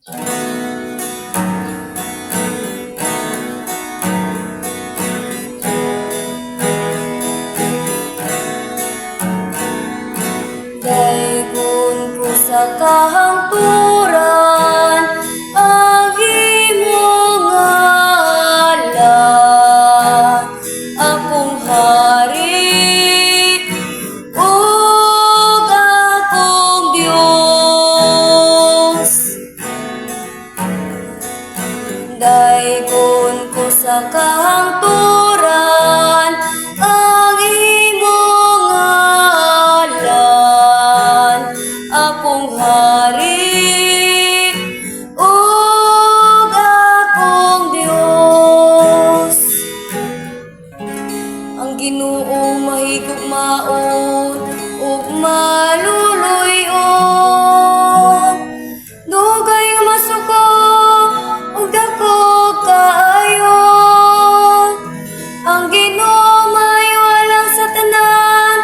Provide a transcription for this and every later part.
Daygon ko sa kahangturan ang imong ngalan, akong hari ug akong Dios. Daygon ko sa kahangturan ang imong ngalan, akong hari ug akong Dios. Ang Ginoo mahigugmaon ug maluluy-on, dugay nga masuko ug dako kaayo. Ang Ginoo maayo alang sa tanan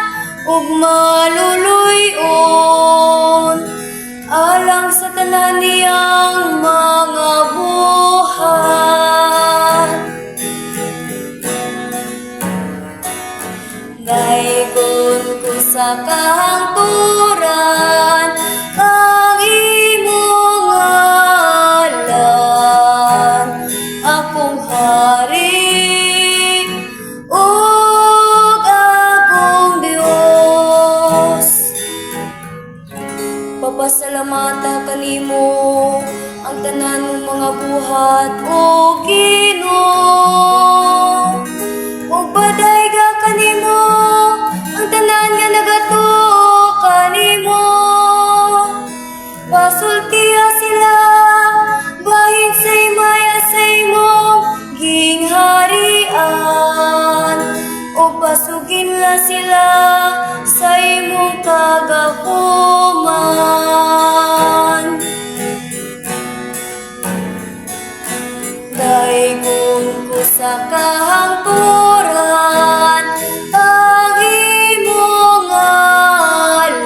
ug maluluy-on alang sa tanan niyang mga buhat. Daygon ko sa kahangturan ang imong ngalan, akong hari ug akong Dios. Papasalamata kanimo ang tanan mong mga buhat, O Ginoo. Ug padayga kanimo ang tanan nga nagatuo kanimo. Pasultiha sila bahin sa himaya sa imong gingharian, ug pasuginla sila sa imong kagahuman. Daygon ko sa kahangturan ang imong ngalan,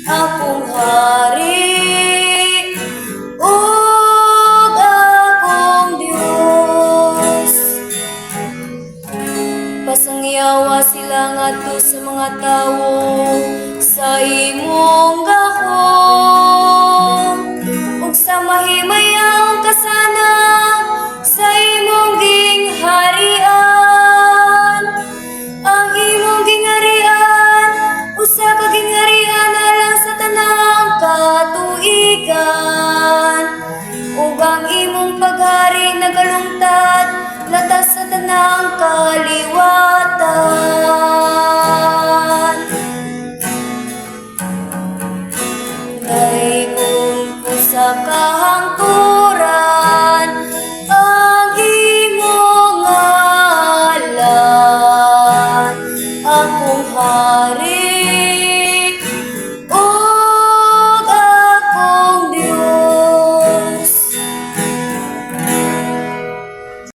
akong hari ug akong Dios. Pasangyawa sila ngadto sa mga tawo sa imong gahom ug sa mahimayang kasanag sa imong gingharian. Ang imong gingharian usa ka gingharian alang sa tanang katuigan, ug ang imong paghari nagalungtad latas sa tanang kaliwatan.